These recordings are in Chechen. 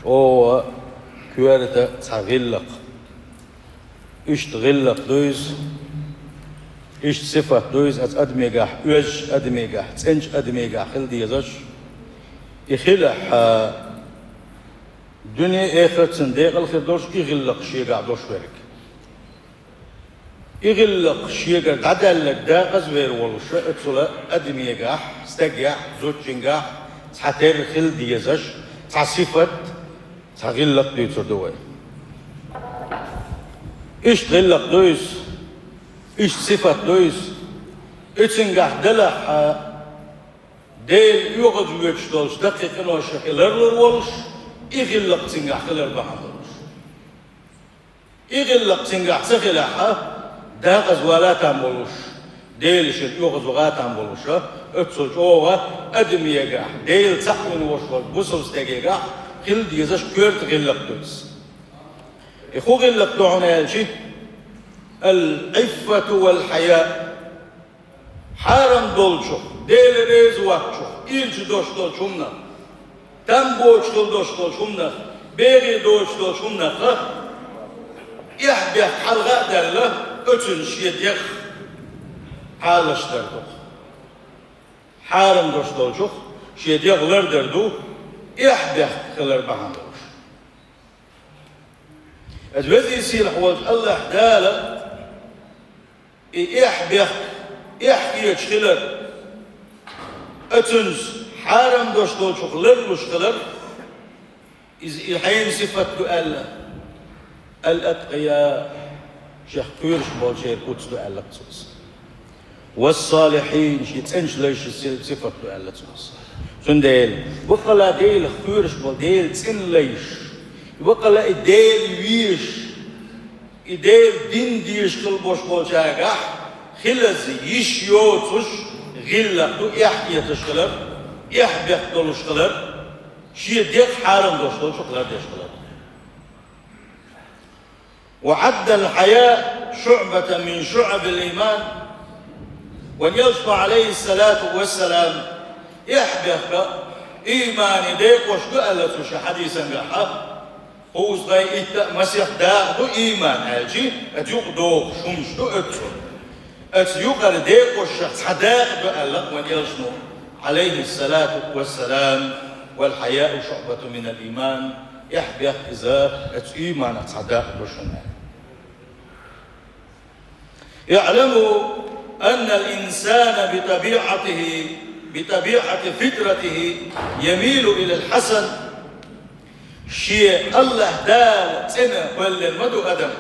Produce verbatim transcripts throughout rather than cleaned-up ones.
Оха коьрта цхьа гӀиллакх. Иштта гӀиллакх ду иза, иштта сифат ду иза оцу адамегахь, оьзачу адамегахь, цӀеначу адамегахь хила дезаш. И хилахь, дуьне а, эхарт а цуьнан декъала хир долуш, и гӀиллакх шегахь долуш верг. И гӀиллакх шегара дӀадаьлларг декъаза вер волуш, оццул адамегахь, стагехь, зудчуьнгахь цхьатерра хила дезаш, цхьа сифат, цхьа гӀиллакх дуьйцур ду вай. Иштта гӀиллакх ду иза, иштта сифат ду иза. И цуьнгахь делахь, Дела оьгӀазвоьдуш долчу даккхий къиношех и ларлур волуш, и гӀиллакх цуьнгахь хилар бахьана долуш. И гӀиллакх цуьнгахь ца хилахь, декъаза вала там болуш, Делан шен оьгӀазвахьа там болуш, оццул чӀогӀа адамегахь, Дела цхьаъ вина волуш волчу бусалба стагегахь хила дезаш коьрта гӀиллакх ду иза. И хӀун гӀиллакх ду хьуна аьлча, ал-Ӏиффату вал-хьаяъ. Хьарам долчух, Дела реза воцчух, ирча долуш долчу хӀуманах, там боцуш хила долуш долчу хӀуманах, бегӀе доцуш долчу хӀуманах эхь-бехк хьалха а даьлла, оцунна шен дегӀ хьалаш дар ду. Хьарам долуш долчух шен дегӀ лардар ду, эхь-бехк хилар бахьана долуш. Иза веза-сийлахь волчу АллахӀ Дала и эхь-бехк, эхь хеташ хилар, оцунца хьарам долуш долчух ларлуш хилар, иза и хьенан сифат ду аьлла, ал-аткъия, шех кхоьруш болчеран куц ду аьлла цо иза. Вас-салихьин, шен цӀеначу лайшан си-, сифат ду аьлла цо иза. Цундела, баккъала Делах кхоьруш болу Делан цӀена лайш, баккъала и Дела везаш, и Делан дин дезаш хила болуш болчаргахь хилаза йиш йоцуш гӀиллакх ду, эхь хеташ хилар, эхь-бехк долуш хилар, шен дегӀ хьарам долуш долчух лардеш хилар. Ва Ӏадда ал-хьаяъ шуӀбатан мин шуӀабил ийман. Вайн элчано, Ӏалайхиссалату вассалам, эхь-бехк ийманан декъош ду аьлла цо шен хьадисангахь. Кхузткъе итт а масех дакъа ду ийман аьлча, оцу юкъа догӀуш хӀумнаш ду оццул. Оцу юкъара декъошех цхьа дакъа ду аьлла вайн элчано, Ӏалайхиссалату вассалам, вал-хьаяъу шуӀбатун минал ийман, эхь-бехк иза оцу ийманах цхьа дакъа ду шуна. اعلموا أن الإنسان بطبيعته، بطبيعة فطرته يميل إلى الحسن. Шен АллахӀ Дала цӀена кхоьллина ма ду адам.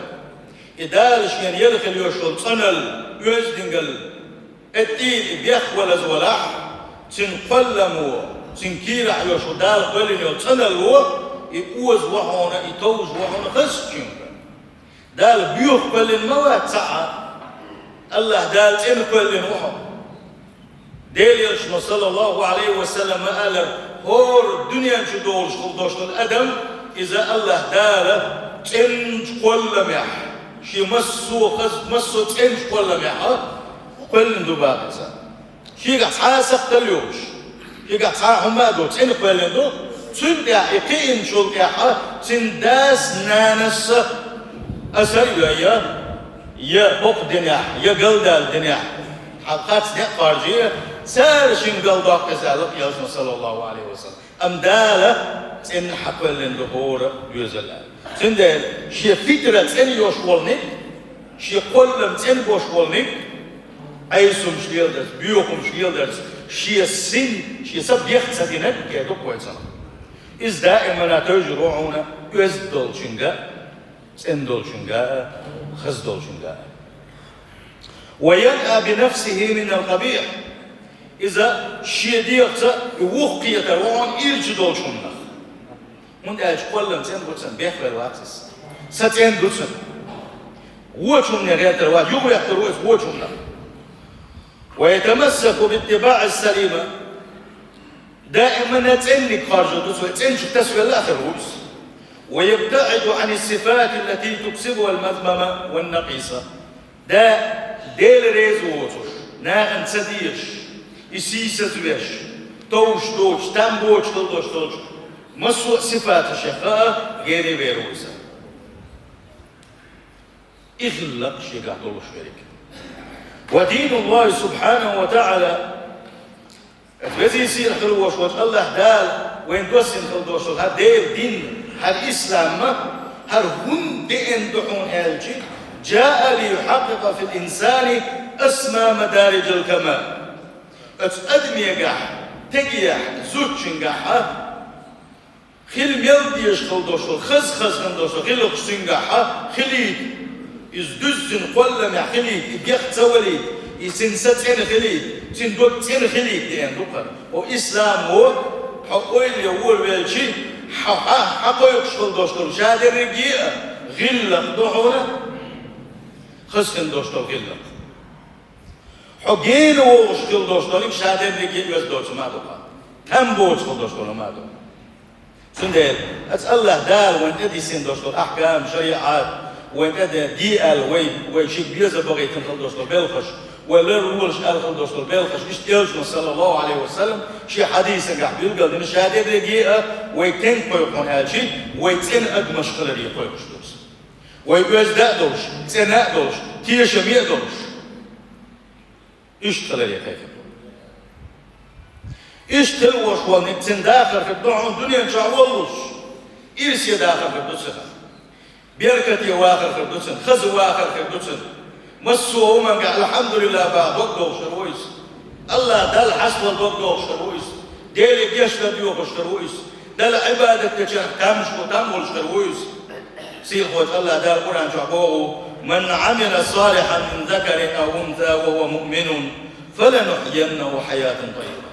И Дала шена елла хила йолуш йолу цӀаналла, оьздангалла, тӀе и бехвалаза валахь, цуьнан кхолламо, цуьнан кийрахь йолуш йолу Дала кхоьллина йолу цӀаналло, и оза ву хьуна, и товжа ву хьуна хазачуьнга. Дала боьха кхоьллина ма вац цхьа а, АллахӀ Дала цӀена кхоьллина ву хьо. Делан элчано, саллаллаху Ӏалайхи ва саллам, ма аллара, хӀора дуьнен чу долуш хила долуш долу адам, иза АллахӀ Дала цӀеначу кхолламехь, шен массо а хаза, массо а цӀеначу кхолламехь кхоьллина ду боху иза. Шегахь цхьа а сакхтал йолуш, шегахь цхьа а хӀума а долуш, цӀена кхоьллина ду, цуьнан тӀехь и кхиъначул тӀаьхьа цуьнан дас-нанас а асар а йой, я бакъ динехь, я галдаьлла динехь, хьан хац некъ кхаржий, цара шимма галдоккху иза аьлла элчано, саллаллаху Ӏалайхи ва саллам. Амма Дала цӀена кхоьллина ду хӀора доьзал аьлла. Цундела шен фитра цӀена йолуш волниг, шен кхоллам цӀена болуш волниг, Ӏесумаш леладарца, боьхамаш леладарца, шен син, шен са бех ца динарг кхету вай цунах. Иза даимана тевжар ву хьуна оьзда долчуьнга а, цӀена долчуьнга а, хаза долчуьнга а. Ва янъа бинафсихи минал къабихь. Иза шен дегӀаца и вухкхетар ву хьуна ирча долчу хӀуманах. ХӀунда аьлча кхоллам цӀена ду цуьнан, бехвер вац иза. Са цӀена ду цуьнан. Вочу хӀумане гӀертар вац, юхаветтар ву иза вочу хӀуманах. Ва ятамассаку биттибаӀи салима. Даимана цӀенниг кхаржо ду цо, цӀеначух тасавелла а хир ву иза. Ва ябтаӀиду Ӏани сифати ллати туксибу ал-мазмама ван накъиса. Да, Дела реза воцуш, нахана ца дезаш, и сийсазвеш, товш доцуш, там боцуш хила долуш долчу Массо а сифаташех а генавер ву иза. И гӀиллакх шегахь долуш верг. ودين الله سبحانه وتعالى, Веза-сийлахь хила волуш волчу АллахӀ Дала вайна доссийна хила долуш долу хӀара Делан дин, хӀара ислам, хӀара хӀунда деана ду хьуна аьлча: جاء ليحقق في الإنسان أسمى مدارج الكمال. Оцу адамегахь, тегехь, зудчуьнгахь хила мел дезаш хила долуш долу, хаза-хаза хила долуш долу гӀиллакхаш цуьнгахь хилийта, иза дуьззина кхолламехь хилийта, и бех ца валийта, и цуьнан са цӀена хилийта, цуьнан дог цӀена хилийта деана ду хӀара. Хьо ислам ву, хьо ойла ян волавелча, хьан, хьан, хьан кхойкхуш хила долуш долу шадерриге а гӀиллакх ду хьуна, хаза хила долуш долу гӀиллакх. Хьо гена вогӀуш хила долуш долу шадерриге а оьзда доцу ма ду хьан. Там боцу хила долуш долу ма ду. Цундела оцу АллахӀ Дала вайна тӀедиссина долуш долу ахкам, шариӀат, вайна тӀе де аьлла, вай, вай шиъ беза бахийтина хила долуш долу белхаш, вай лар лолаш аьлла хила долуш долу белхаш, иштта Элчано, саллаллаху Ӏалайхи ва саллам, шен хьадисангахь билгалдина, шадерриге а вай стенга кхойкху хьуна аьлча, вай цӀена адамаш хиларе кхойкхуш ду иза. Вай оьзда а долуш, цӀена а долуш, тешаме а долуш. Иштта хиларе кхайкхина. Иштта хила волуш волниг цуьнан дахар хир ду хьуна дуьнен чохь воллуш. Ирсе дахар хир ду цуьнан. Беркате вахар хир ду цуьнан. Хаза вахар хир ду цуьнан. Массо а хӀуманга алхьамдулиллахӀ баха дог дохуш хир ву иза. АллахӀ Далла хьаставала дог дохуш хир ву иза. Деле гечдар доьхуш хир ву иза. Далла Ӏибадат дечарах там, там волуш хир ву иза. Сийлахьчу АллахӀ Дала Къуръан чохь боху: من عمل صالحا من ذكر أو أنثى وهو مؤمن فلنحيينه حياة طيبة.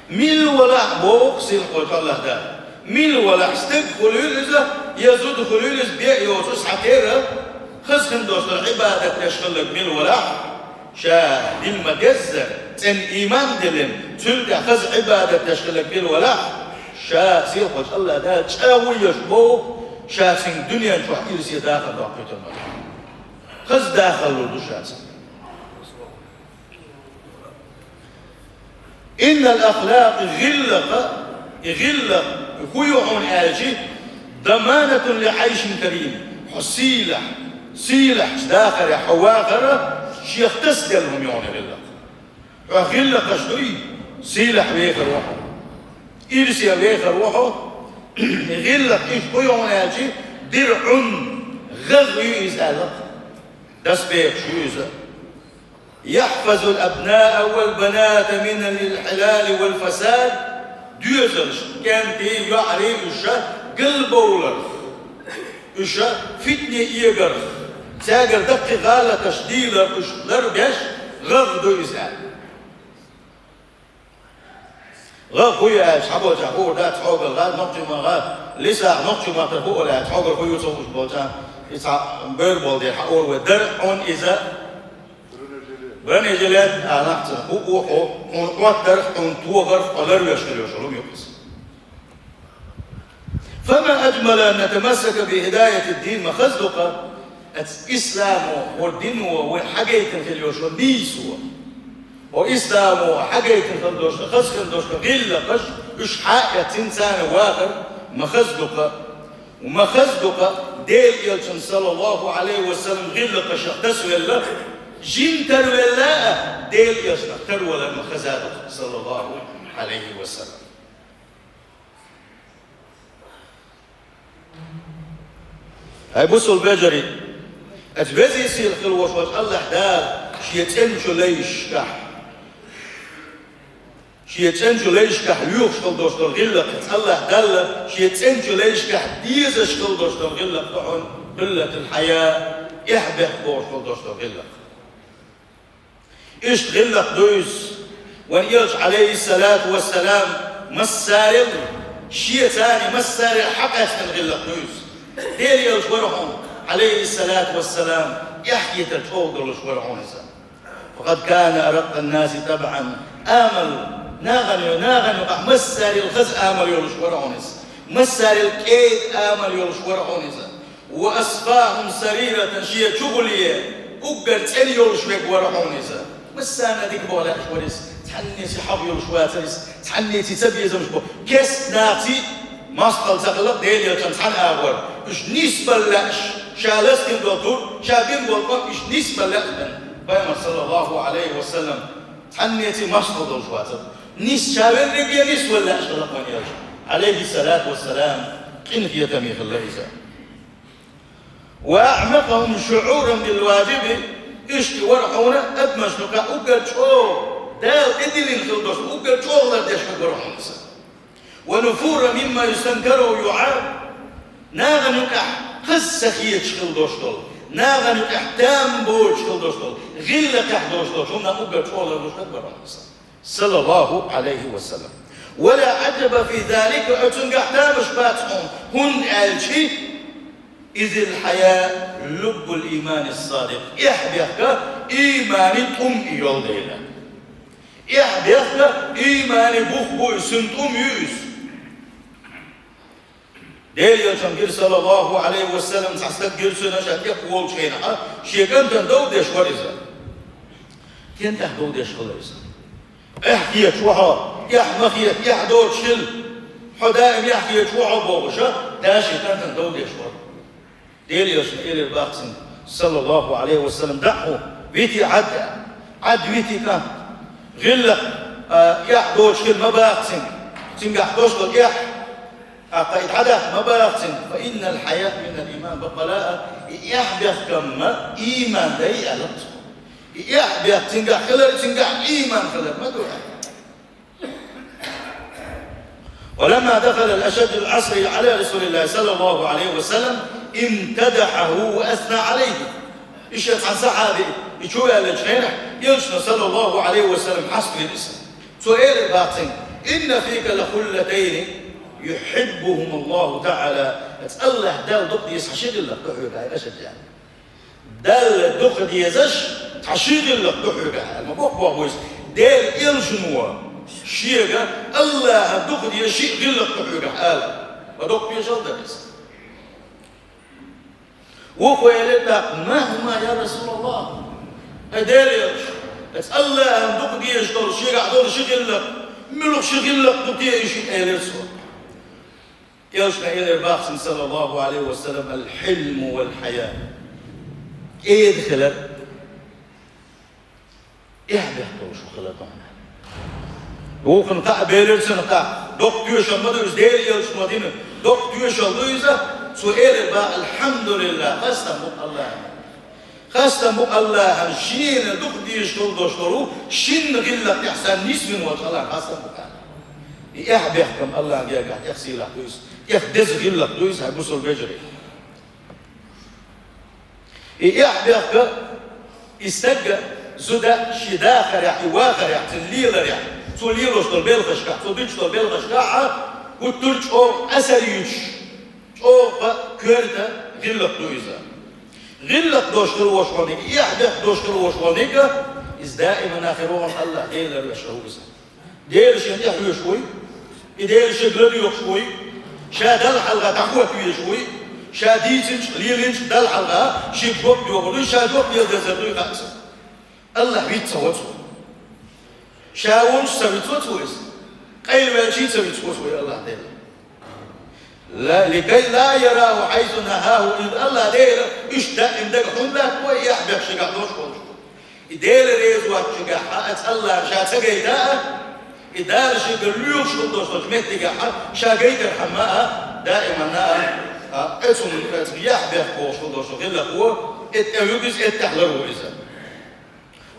Мила валахь, боху сийлахьчу АллахӀ Дала, мила валахь, стаг хуьлийла иза, я зуда хуьлийла иза, бен йоцуш, цхьатерра хаза хила долуш долу Ӏибадат деш хилларг мила валахь, ша дина ма-деззара, цӀена ийман а диллина, цуьнан тӀехь хаза Ӏибадат деш хилларг мила валахь, ша сийлахьчу АллахӀ Дала чӀагӀо еш боху, ша цуьнга дуьнен чохь ирсе дахар доккхуьйтур ма ду. Хаза дахар лур ду ша цуьнга. إن الأخلاق, гӀиллакх, и гӀиллакх хӀун ю хьуна аьлча, ضمانة لعيش كريم. Хьо сийлахь, сийлахьчу дахарехь хьо вахар шех тасаделла хӀума ю хьуна гӀиллакх. Хьо гӀиллакхаш дуй, сийлахь вехар ву хьо. Ирсе вехар ву хьо. И гӀиллакх иштта хӀун ю хьуна аьлча, درع, гӀагӀ ю иза аьлла. Доспехаш ю иза. يحفظ الأبناء والبنات من الانحلال والفساد, доьзалш, кӀентий, йоӀарий уьш галбовларх, уьш фитне эгарх, цаьргара даккхий гӀалаташ дийларх уьш ларбеш гӀагӀ ду иза аьлла. ГӀагӀ хӀун ю аьлча, хьан боцахь хуур дац, хьогал гӀад нохчий ма гӀад, лисахь нохчий ма тара хуур аьлча, хьогал хӀун ю ца хууш боцахь, и цхьа бер болу дела хьан ур вай дар хьуна иза. Бронежилет а нах ца хуу хьо, хьуна Ӏоттарх, хьуна тохарх, хьо ларвеш хир йолуш хӀума ю иза. فما أجمل أن نتمسك بهداية الدين, ма хаза ду-кх, Ас исламо, хӀара дино вай хьагайтина хила йолуш йолу нийсо. Хьо исламо хьагайтина хила долуш, хаза хила долуш гӀиллакхаш, уьш хьаэцна царна вахар ма хаза ду-кх. Ма хаза ду-кх, Делан Элчанан, саллаллаху Ӏалайхи ва саллам, гӀиллакхашах тасавелла, жин тарвелла а, Делан Элчанах тарвалар ма хаза ду-кх, саллаллаху Ӏалайхи ва саллам. Хьай бусалба вежарий, аса везий сийлахь хила волуш волчу АллахӀ Дала шен цӀеначу лайшкахь, шен цӀеначу лайшкахь лоьхуш хила долуш долу гӀиллакх, аса АллахӀ Далла шен цӀеначу лайшкахь дезаш хила долуш долу гӀиллакх ду хьуна, къиллатул хьая, эхь-бехк бохуш хила долуш долу гӀиллакх. Иштта гӀиллакх ду иза. Вайн Элча, Ӏалайхиссалату вассалам, массарел шен царна, массарел хьакъаьстина гӀиллакх ду иза. Делан Элча вара хьуна, Ӏалайхиссалату вассалам, эхь-хетар чӀогӀа долуш вара хьуна иза. فقد كان أرق الناس طبعا, амал, нахана, нахана юкъахь массарел хаза амал йолуш вара хьуна иза. Массарел кӀеда амал йолуш вара хьуна иза. وأصفاهم سريرة, шен чухуле уггар цӀена йолуш верг вара хьуна иза. Массарна дика боху лаьаш вара иза. Цхьаннеца хьагӀ йолуш вацара иза, цхьаннеца ца безамаш бу. Кест нахаца мостагӀалла ца хилла Делан Элчанан цхьана агӀор. Уьш нисбала лаьаш, ша ластийна долу тур, ша бина болу къам, уьш нисбала лаьаш бен. Пайхамар, саллаллаху Ӏалайхи ва саллам, цхьаннеца мостагӀалла долуш вацара. Нис ша верриге нисбала лаьаш хилла вайн Элча, Ӏалайхи салату ва салам, къинхетаме хилла иза. وأعمقهم شعورا بالواجب, иштта вара хьуна адамашна юкъахь уггар чӀогӀа Дала тӀедиллина хила долуш, уггар чӀогӀа лардеш вара хьуна иза. ونفورا مما يستنكر ويعاب, нахана юкъахь хаза ца хеташ хила долуш долу, нахана юкъахь там боцуш хила долуш долу, гӀиллакхехь долуш долу хӀуманах уггар чӀогӀа лардеш вара хьуна иза. Саллаллаху Ӏалайхи ва саллам. ولا عجب في ذلك, оцуьнгахь тамаш бац хьуна, хӀунда аьлча, إذ الحياء لب الإيمان الصادق, эхь бехк ийманан тӀум йолу дела. Эхь бехк ийманан бух бу иза, цуьнан тӀум ю иза. Делан Элчанна гира, саллаллаху Ӏалайхи ва саллам, цхьа стаг гира цунна, ша тӀекхуьуш волчу хенахь, шен кӀантана дов деш вара иза. Кхин тӀехь дов деш хилла иза. Эхь хеташ ву хьо, эхь ма хета, эхь доцуш хила. Хьо даим эхь хеташ ву хьо бохуш, да шен кӀантана дов деш вара. Делан Элчано элира боху цуьнга, саллаллаху Ӏалайхи ва саллам, дӀа хьуна, вити Ӏад, Ӏад вити кӀант. ГӀиллакх, а, эхь доцуш хила ма боху цуьнга. Цуьнгахь долуш долу эхь, тӀаккха и дӀадаккха ма боху цуьнга. فإن الحياء من الإيمان, бакъ ма лаъа, и эхь бехк ийманан дай аьлла цо. И эхь бехк цуьнгахь хилар, цуьнгахь ийман хилар ма ду аьлла. ولما دخل الأشج العسكري على رسول الله صلى الله عليه وسلم امتدحه وأثنى عليه. Иштта цхьа сахьаби и чу ваьллачу хенахь, Элчано, саллаллаху Ӏалайхи ва саллам, хьаставира иза. Цо элира боху цуьнга: إن فيك لخلتين يحبهما الله تعالى. Аса АллахӀ Дала дукха деза хьан ши гӀиллакх ду хьоьгахь, Ашаджа. Далла дукха дезаш цхьа ши гӀиллакх ду хьоьгахь аьлла. Ма боккха боху иза. Делан Элчано шега АллахӀан дукха деза ши гӀиллакх ду хьоьгахь ала. Ма доккха бежал дара иза. Вукхо элира тӀаккха: ما هما يا رسول الله؟ Ай Делан Элча, аса АллахӀан дукха дезаш долу шегахь долу ши гӀиллакх, муьлха ши гӀиллакх ду те и ши, элира цо. Элчано элира боху цуьнга, саллаллаху Ӏалайхи ва саллам: الحلم والحياء. КӀеда хилар, эхь бехк долуш хилар ду хьуна. Вукхунна кхаъ белира цунна кхаъ. Доккха тоьшалла ма ду иза, Делан Элчано дина доккха тоьшалла ду иза. Цо элира боху: الحمد لله, хастам бу АллахӀана. Хастам бу АллахӀана, шена дукха дезаш долу, долуш долу шина гӀиллакх тӀехь сан нисвина волчу АллахӀана хастам бу аьлла. И эхь бехк-м АллахӀан гергахь тӀех сийлахь ду иза, тӀех деза гӀиллакх ду иза, хӀай бусалба вежарий. И эхь бехк, и стаг, зуда шен дахарехь, и вахарехь, цуьнан леларехь, цо лелош долу белхашкахь, цо дуьтуш долу белхашкахь а, гуттар а чӀогӀа асар йуьтуш, чӀогӀа коьрта гӀиллакх ду иза. ГӀиллакх долуш хила волуш волниг, эхь бехк долуш хила волуш волниг, иза даимана хир ву АллахӀ Делан вешан ву иза. Дела шена тӀехь хьоьжуш вуй, и Дела шега ладоьгӀуш вуй, ша Далла хьалха дӀахӀотта везаш вуй, ша дийцинчу, лелинчу Далла хьалха шега жоп доьхур дуй, ша жоп дела дезар дуй хаьа цунна. АллахӀ виц ца во цо. Ша волчу ца вицво цо иза. Къайлаваьлчий ца вицво цо и АллахӀ Дела. Ла, لكي لا يراه حيث نهاه, иза АллахӀ Дела иштта даим дага хӀунда латтаво, и эхь бехк шегахь долуш волуш. И Дела реза воцчуьнгахь а, аса АллахӀана ша ца гайта а, и Дала шега лоьхуш хила долуш долчу меттигехь а, ша гайтархьама а, даимана а, а, оцунна, оцу эхь бехк бохуш хила долуш гӀиллакх ву, эттӀа вуьгу иза, эттӀехь лар ву иза.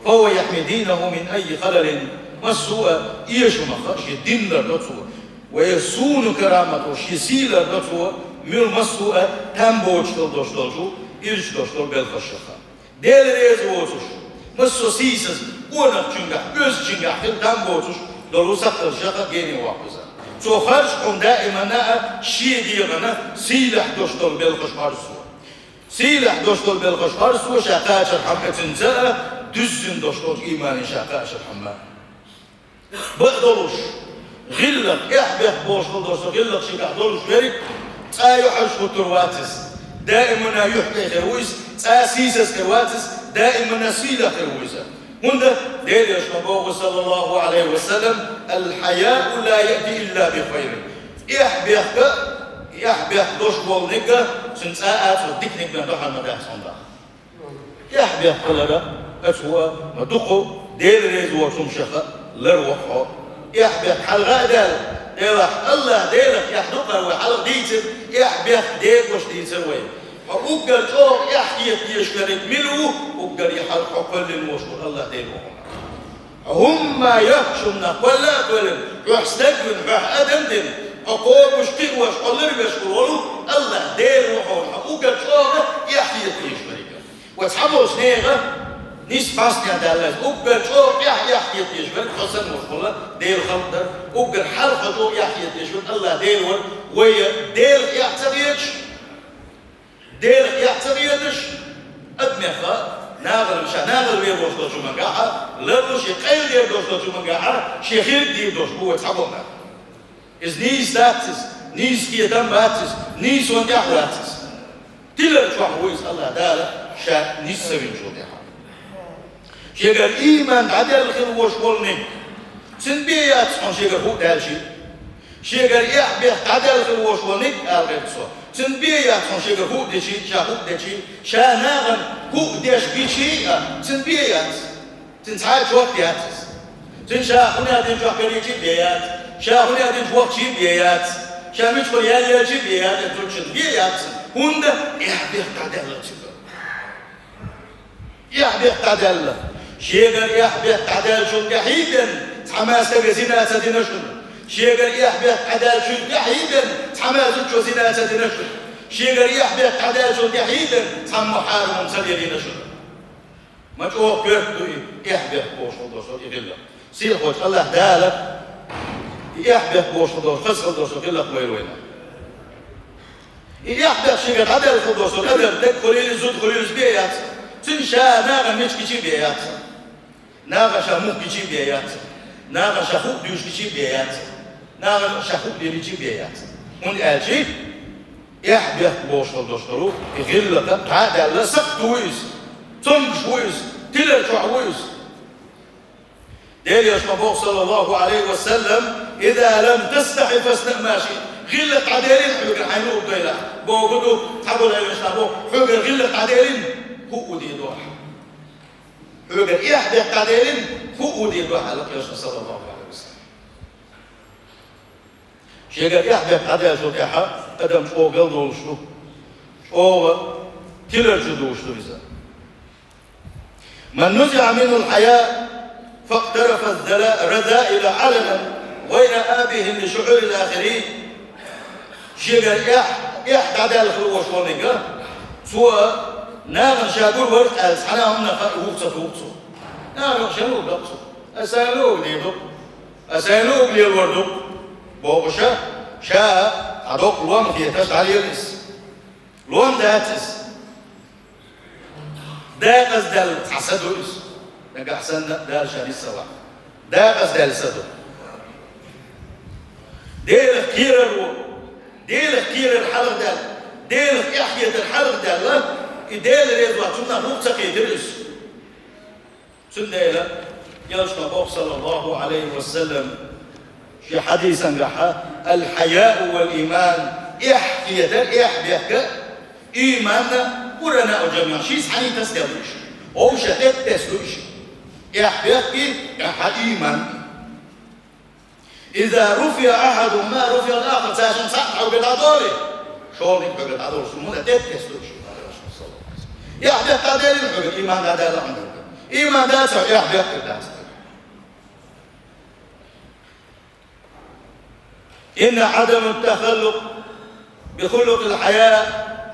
فهو يحمي دينه من أي خلل, массо а эшамах шен дин лардо цо. ويصون كرامته, шен сий лардо цо, муьлха массо а там боцуш долуш долчу, ирча долуш долу белхашха. Дела реза воцуш, массо а сийсаза, къонахчуьнгахь, оьзачуьнгахь хила там боцуш долу сакхталшха гене воккхуза. Цо харжа хьуна даимана а шен дегӀана сийлахь долуш долу белхаш харжа цо. Сийлахь долуш долу белхаш харжа цо ша кхачархьама а, цуьнца а, дуьззина долуш долчу ийманан ша кхачархьама а. Бакъдолуш, гӀиллакх, эхь бехк бохуш хила долуш, со гӀиллакх шегахь долуш верг, цкъа юьхьӀаьржа хӀуттур вац иза. Даимана юьхькӀай хир ву иза, цкъа сийсаз хир вац иза, даимана сийлахь хир ву иза. ХӀунда Делан Элчано боху, саллаллаху Ӏалайхи ва саллам: «Аль-хьаяу ла яъти илла би хайрин». Эхь-бехк, эхь-бехк долуш волу ниг, цуьнан цӀа а цо диканиг бен бахьана ма дац хьуна боху. Эхь-бехк хилар, оцу ма дукха Дела реза волчу хӀуманех лар ву хьо. Эхь-бехк хьалха а даьлла, Делах, АллахӀ Делах эхь дукха вай хьалха дийцира, эхь-бехк декъаш дийцира вай. Хьо уггар чӀогӀа эхь хета дезаш верг мила ву, уггар и хьалха хьо кхоьллина волуш волу АллахӀ Дела ву хьуна. Хьо хӀумма йоккхачунна кхоьлла а кхоьллина, хьох стаг вина, хьох адам дина, хьо кхобуш, кхиош, хьо ларвеш волу АллахӀ Дела ву хьуна, хьо уггар чӀогӀа эхь хета дезаш верг. Ва цхьаболчу нехан нийса бӀаьстенан далла иза, уггар чӀогӀа эхь-эхь хета дезаш верг хьо санна волуш волу Делан халкъ дара, уггар хьалха чӀогӀа эхь хета дезаш верг АллахӀ Дела вара, вай Делах эхь ца хеташ, Делах эхь ца хеташ, адамех а, нахала ша нахала вер волуш долчу хӀуманехь а, ларлуш шен къайладер долуш долчу хӀуманехь а, шен хирг дийр долуш бу вай цхьаболу нах. Иза нийса дац иза, нийса кхетам бац иза, нийсонан тӀехь вац иза. Тилар чохь ву иза АллахӀ Дала ша нисса винчул тӀаьхьа. Шегара ийман дӀаделла хила волуш волу ниг, цуьнан бен яц хьуна шегара хӀуъа даьлчий. Шегара эхь-бехк дӀаделла хила волуш волу ниг, ала гӀерта цо, цуьнан бен яц хьуна шегара хӀуъа дечий, ша хӀуъа дечий, ша нахана хӀуъа деш гичий а, цуьнан бен яц. Цуьнан цхьа а чот яц иза. Цуьнан ша хӀун аьлла динчохь карийчий бен яц, ша хӀун аьлла динчу вахчий бен яц, ша мичахула яьллачий бен яц, цуьнан бен яц. ХӀунда эхь-бехк дӀадаьлла цуьнан. Эхь-бехк дӀадаьлла. Шегара эхь-бехк дӀадаьллачул тӀаьхьа бен цхьамма стага зина ца дина шуна. Шегара эхь-бехк дӀадаьллачул тӀаьхьа бен цхьамма зудчо зина ца дина шуна. Шегара эхь-бехк дӀадаьллачул тӀаьхьа бен цхьамма хьарам хӀума ца лелийна шуна. Ма чӀогӀа коьрта ду и эхь-бехк бохуш хила долуш долу и гӀиллакх. Сийлахьчу АллахӀ Дала и эхь-бехк бохуш хила долуш, хаза хила долуш долу гӀиллакх лойла вайна. И эхь-бехк шегара дӀадаьлла хила долуш долу адам, дерг хуьлийла, зуда хуьлийла, иза бен яц. Цуьнан ша нахана мича гичий бен яц. Нахана ша муха гичий бен яц. Нахана ша хӀуъа дуьйш гичий бен яц. Нахана ша хӀуъа лелийчий бен яц. ХӀунда аьлча эхь-бехк бохуш хила долуш долу и гӀиллакх дӀа а даьлла, сакхт ву иза, цомгуш ву иза, тилар чохь ву иза. Делан Элчано боху, саллаллаху Ӏалайхи ва саллам: «Иза лам тастахьи фаснаъ ма шиъта». ГӀиллакх дӀаделина хьоьгара хьайна луъург дойла. Бохург ду, цхьаболу Делан Элчано боху, хьоьгара гӀиллакх дӀаделина, хӀуъа дийр ду ахь. Хьоьгара эхь-бехк дӀаделина, хӀуъа дийр ду ахь, аьлла Элчано, саллаллаху Ӏалайхи ва саллам. Шегара эхь-бехк дӀадаьллачул тӀаьхьа адам чӀогӀа галдолуш ду, чӀогӀа тилар чу дуьйлуш ду иза. «Ман нузиӀа минхул хьаяъ, факътарафа разаила Ӏаланан, гӀайра абихин ли шуӀурил ахирин». Шегара эхь, эхь дӀадаьлла хила волуш волу ниг, цо нахана ша гур вара аьлла, цхьана а хӀуманах а юха ца туху цо. Нахана шен луг дакъа цо. Аса луг дийр ду. Аса луг лелор ду, бохуш, ша цхьа доккха лом хеташ дӀалела иза. Лом дац иза. Декъаздаьлла цхьа са ду иза. Нагахь санна Дала ша нисса вахь. Декъаздаьлла са ду. Делах кхерар ву. Делах кхерар хьалха даьлла. Делах эхьхетар хьалха даьлла. И Дела реза вац, цунах юха ца кхетира иза. Цундела Элчано боху, саллаллаху Ӏалайхи ва саллам, шен хьадисангахьа: «Аль-хьаяу валь-иман», эхь хетар, эхь бехк, иманна, къурана у жамиӀан, шиъ цхьаьна тасаделла ду уьш. Вовша теттес ду уьш. Эхь бехк и, эхь иман и. «Иза руфиа ахьадухума руфиал ахар», цаьршинна цхьаъ хьоьгара дӀадолий, шолгӀаниг хьоьгара дӀадолуш ду, муна теттес ду шу. Эхь бехк дӀаделла хьоьгара, иман дӀадаьлла хьуна хьоьгара. Иман дац хьоьгара, эхь бехк дац хьоьгара. «Инна Ӏадама тахаллукъ би хулукъил хьаяъ»,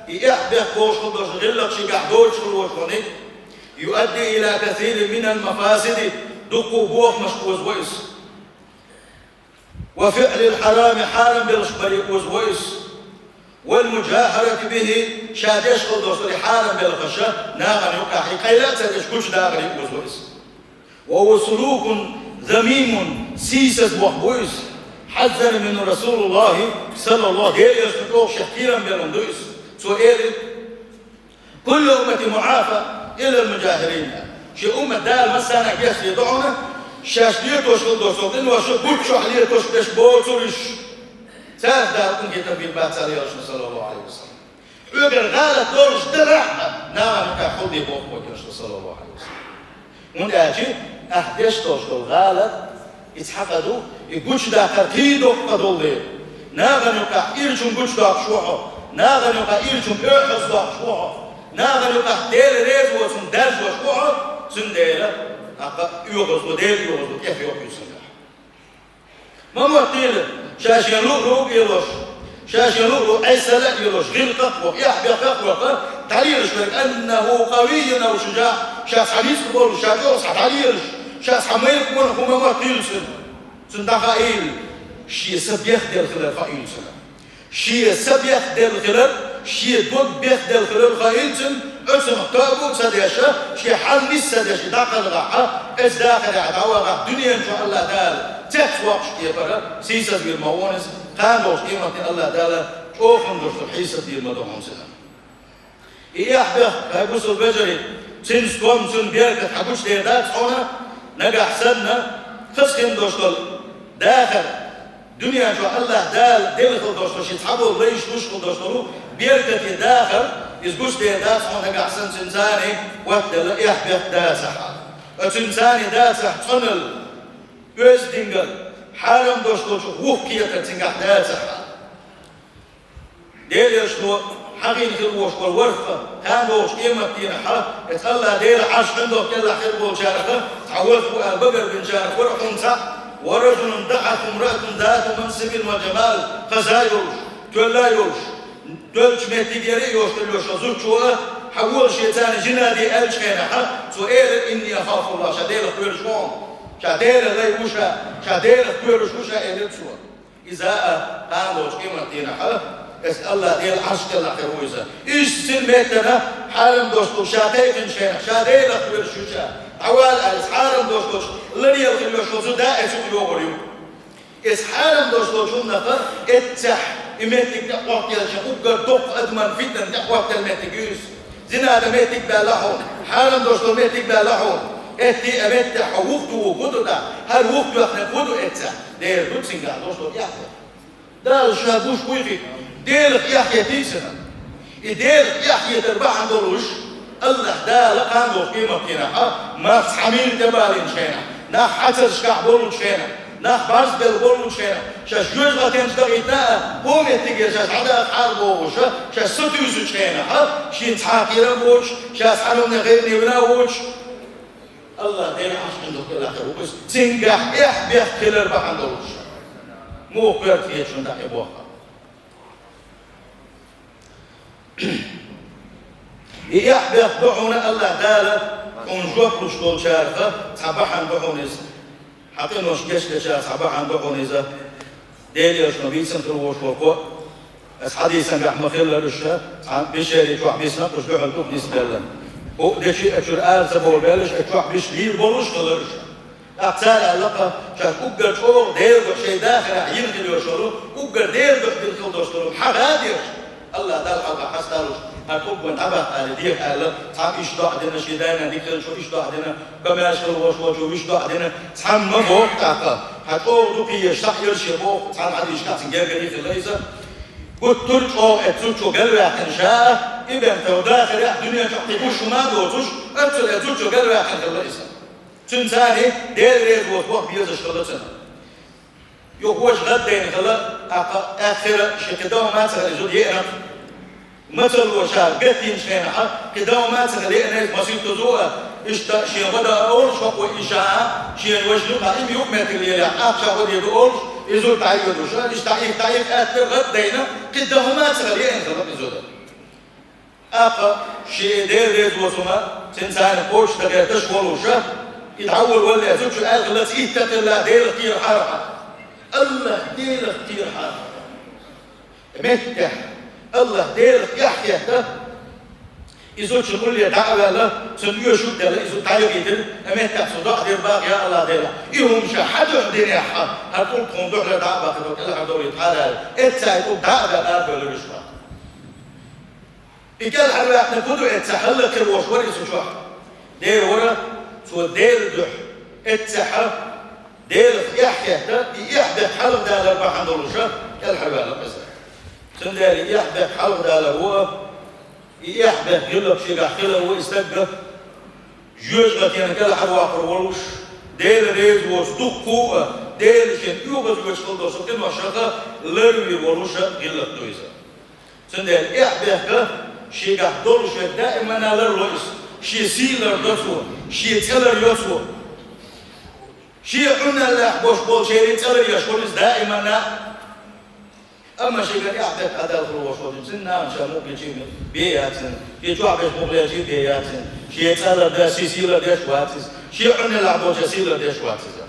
и эхь бехк бохуш хила долуш гӀиллакх шигахь доцуш хила волуш ваниг, «юадди ила касирин минал мафасиди», дуккха бохамашка оза во иза. «Ва фиълил хьарами», хьарам белхаш баре оза во иза. «Вал муджахарати бихи», ша деш хила долуш долу и хьарам белхаш нахана юккъехь и къайла а ца деш гучудахаре оза во иза. «Ва хува сулукун замимун», сийсаз бохам бу иза. «Хьаззара минху Расулуллахи саллаллаху», Делан Элчано чӀогӀа шех кхерам белла хӀума ду иза. Цо элира: «Куллу уммати муӀафа, иллал муджахирин». Шен уммат Дала массанахьа гечдийр ду хьуна, шаьш летош хила долчу къинош гуттар а летош берш боцурш. Царах Дала къинхетам бийр бац аьлла элчано, саллаллаху Ӏалайхи ва саллам. Хьоьгара гӀалат долуш дарахь а, нахана юкъахь хьулде боху вай элчано, саллаллаху Ӏалайхи ва саллам. ХӀунда аьлча ахь деш долуш долу гӀалат, иза хьан къа ду, и гучудаккхар кхин а доккха къа долу дела. Нахана юкъахь ирчун гучудоккхуш ву хьо, нахана юкъахь ирчун оьгӀаз доккхуш ву хьо, нахана юкъахь Дела реза воцург даржош ву хьо, цундела хьан къа оьгӀаз ву, Дела оьгӀаз ву, тӀехйоху иза хьуна. Ма моттийла, ша шен луъург а луш, ша шен луъург Ӏесалла а луш, гӀиллакхах а ваха, эхь-бехках а ваха, дӀалелаш верг, «أنه قوي أو شجاع», ша цхьа ницкъ болуш, ша чӀогӀа цхьа дӀалелаш, ша цхьа майракх ван хӀума ма моттийла цуьнан. Цунна дӀахаийла, шен са бехделла хилар хаийла цунна. Шен са бехделла хилар, шен дог бехделла хилар хаийла цунна, оцунах тоба а ца деш, шен хьал нис ца деш, и дӀакхалхахь, оцу дахарехь дӀавахахь, дуьнен чу АллахӀ Дала цецвоккхуш кепара, сийсазвийр ма ву иза, кхана долчу къематдийнахь АллахӀ Дала чӀогӀа хӀума долуш хьесап дийр ма ду хьуна цунна. И эхь-бехк, хьайн бусалба вежарий, цуьнан стом, цуьнан беркат хьан гучудер дац хьуна, нагахь санна, хаза хин долуш долу дахар, дуьнен чохь АллахӀ Дала делла хила долуш долу ши цхьаболу лайш луш хила долуш долу беркате дахар, иза гучудер дац хьуна, нагахь санна цуьнан царний хӀоттаделла эхь-бехк дацахь. Оцуьнан царний дацахь цӀаналла, оьздангалла, хьарам долуш долчух вухкхетар цуьнгахь дацахь. Делан Элчано хьахийна хила волуш волу ворхӀ, кхана долчу къематдийнахь, эцу АллахӀ Делан Ӏарш хьуьнда кӀелахь хир болчарах цхьа ворхӀ ву аьлла багарбинчарах вара хьуна цхьаъ: «ورجل دعته امرأة ذات منصب وجمال», хаза йолуш, тоьлла йолуш, тоьллачу меттигера а йолуш хила йолуш волу зудчо а, хьан волуш шен царна жина де аьллачу хенахь, цо элира: «إني أخاف الله», ша Делах кхоьруш ву хьуна, ша Делан лай ву ша, ша Делах кхоьруш ву ша, элира цо. Иза а кхана долчу къематдийнахь, эцу АллахӀ Делан Ӏарш кӀелахь хир ву иза. Иштта цуьнан меттана хьарам долуш долу ша кхайкхинчу хенахь, ша Делах кхоьруш ю ша. ДӀавала аьлла, хьарам долуш долчу ларъяла хила йолуш волу зуда а эцу йогӀур ю. Эцу хьарам долуш долчу хӀуманах эццехь, и меттиг тӀе хӀоттаелча, уггар доккха адаман фитнан тӀе хӀоттаелла меттиг ю иза. Зина дан меттиг баьлла хьуна, хьарам долуш долу меттиг баьлла хьуна. Эццахь а меттехь хьо вухту ву хӀун ду тӀаккха? ХӀара вухтоьхнарг хӀун ду эццахь? Дера ду цуьнгахь долуш долу эхь-бехк. Дала ша гуш буй хи, Делах эхь хетий цунах. И Делах эхь хетар бахьана долуш, АллахӀ Дала кхана долчу къематдийнахь, марх цхьа милла тӀебалийначу хенахь, нах хьацаршкахь боллучу хенахь, нах бӀарзбелла боллучу хенахь, шаьш жоьжахатенчу дахийтина а, хӀокху меттиге шаьш дӀадахьа хьалабохуш, шаьш сатуьйсучу хенахь, шена цхьа а кхерам а воцуш, шаьш хьарамне гӀайгӀане вина а воцуш, АллахӀ Делан Ӏарш хьуьнда кӀелахь хир ву иза, цуьнгахь эхь-бехк хилар бахьана долуш. Муха коьрта хета шуна дӀа и бохам? И эхь-бехк ду хьуна, АллахӀ Дала хьуна жоп луш долчарах цхьа бахьана ду хьуна иза. Хьан къинош гечдечарах цхьа бахьана ду хьуна иза. Делан Элчано бийцина хир волуш волу кхоъ. Аса хьадисангахь ма-хиллара уьш, цхьана бешерий чохь бисина, уьш дуьхьал дукха нисбелла. ХӀуъа дечи а чуьра ара ца бовлабелла уьш, а чохь биш лийр болуш хилла уьш. ТӀаккха цара аьлла-кха, шаьш уггар чӀогӀа Делан дуьхьа шайн дахарехь йина хила йолуш йолу, уггар Делан дуьхьа дина хила долуш долу, хьагӀа а деш, АллахӀ Далла хьалха хьасталуш, хьан тӀулган дӀабаккха аьлла, деха аьлла, цхьамма иштта доӀа дина, шен дайна дика хилчо иштта доӀа дина, комаьрша хила волуш волчо иштта доӀа дина, цхьамма ма боху тӀаккха, хьан чӀогӀа дукха езаш схьа а йолуш боху, цхьана хьадисашкахь цуьнан гергара хилла иза. Гуттар а чӀогӀа эцу зудчо галваьккхина ша а, и бен тӀе дахарехь дуьнен чохь кхин гуш хӀума а доцуш, оццул эцу зудчо галваьккхина хилла иза. Цуьнан царний Дела реза воцу бохам безаш хилла цуьнан. Юха вожа гӀаддайна хилла, тӀаккха аьлла хир шен кхин дан хӀума ца хилла и зуда еана. Мацалло ша гатдинчу хенахь, кхин дан хӀума ца хилла еана иза масийттазо а, иштта шен гӀо дан олуш хӀокхо и ша а, шен важа юкъахь и юкъаметтиг лелахь, тӀаккха ша гӀо дийр ду олуш, и зуда дӀайоьдуш а, иштта дӀаихка, дӀаихка аьттара гӀаддайна, кхин дан хӀума ца хилла еана хилла и зуда. ТӀаккха шен Дела реза воцу хӀума, цуьнан царна кхочушдахьара таш волуш а, и дӀаволавалале, зудчо аьлла хилла: «Итта хилла, Делах кхерахьара хьан». АллахӀ Делах кхерахьара. Меттехь, АллахӀ Делах эхь хетта, и зудчун улле дӀа а ваьлла, цунна оьшуш а делла, и зуда дӀайохийтира, меттехь цо доӀа дира боху: «Я АллахӀ Дела, и хӀума ша хьан дуьхьа динехь, хьан тӀулг тхуна дуьхьал дӀа а бахийтина, кӀелхьардовлийтахьара», аьлла. Эццахь и тӀулг дӀа а баьлла, арабевлира уьш боху. И кӀелхьарваьккхинарг хӀун ду эццахь, хӀаллакьхир волуш вара иза чохь. Дера вара, Цо Делан духьа эццехьа, Делах эхь хетта, и эхь бехк хьалхадалар бахьан долуша кӀелхьарваьлла иза. Цундела и эхь бехк хьалхадалар ву, и эхь бехк гӀиллакх шегахь хилар ву и стаг, жоьжахатена кӀелхьарваккхар волуш, Дела реза воцу дуккха а, Дела шен оьгӀазвоьчу хила долчу къиношха ларве волуша гӀиллакх ду иза. Цундела эхь бехк шегахь долуш верг даиманна ларло иза. Шен сий лардо цо, шен цӀе ларйо цо. Шен Ӏуналлехь бош болчеран цӀе ларъеш волу иза даиманна. Амма шегара эхь бехк дӀадала хила волуш волчу цуьнан нахана ша мукъа гича бен яц иза, шен чохь берш мукъа лелча бен яц иза, шен цӀе лардан, шен сий лардеш вац иза, шен Ӏуналлехь болчеран сий лардеш вац иза.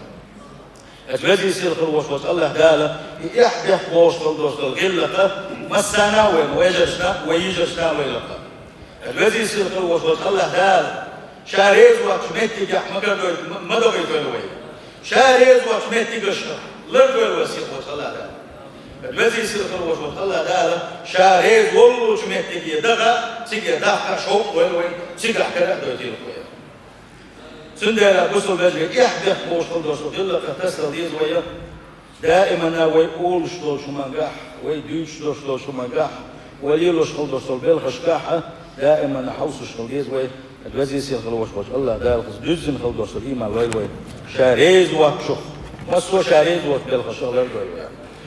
Аса везий сийлахь хила волуш волчу АллахӀ Дала и эхь бехк бохуш хила долуш долу гӀиллакх массарна а вайна, вежаршна а, вайн йижаршна а вай лакха. Аса везий сийлахь хила волуш волчу АллахӀ Дала Ша реза воцчу меттигехь ма карадойла, ма, ма дохуьйтийла вай. Ша реза воцчу меттигашка лардойла вай сийлахь волчу АллахӀ Дала. Аса везий сийлахь хила волуш волчу АллахӀ Дала Ша реза воллучу меттиге даха, цига дахка шовкъ дойла вай, цигахь кара а дойтийла вай. Цундела, бусалба вежарий, эхь бехк бохуш хила долуш долу гӀиллакх тасадала деза вай. Даиманна вай олуш долчу хӀумангахь, вай дуьйцуш долуш долчу хӀумангахь, вай лелош хила долуш долу белхашкахь даиманна хьовсуш хила деза вай. Аса везий сийлахь хила волуш волчу АллахӀ Дала кхуза дуьззина хила долуш долу ийман лойла вай. Ша реза воцчух, массо а Ша реза воцу белхашах лардойла вай.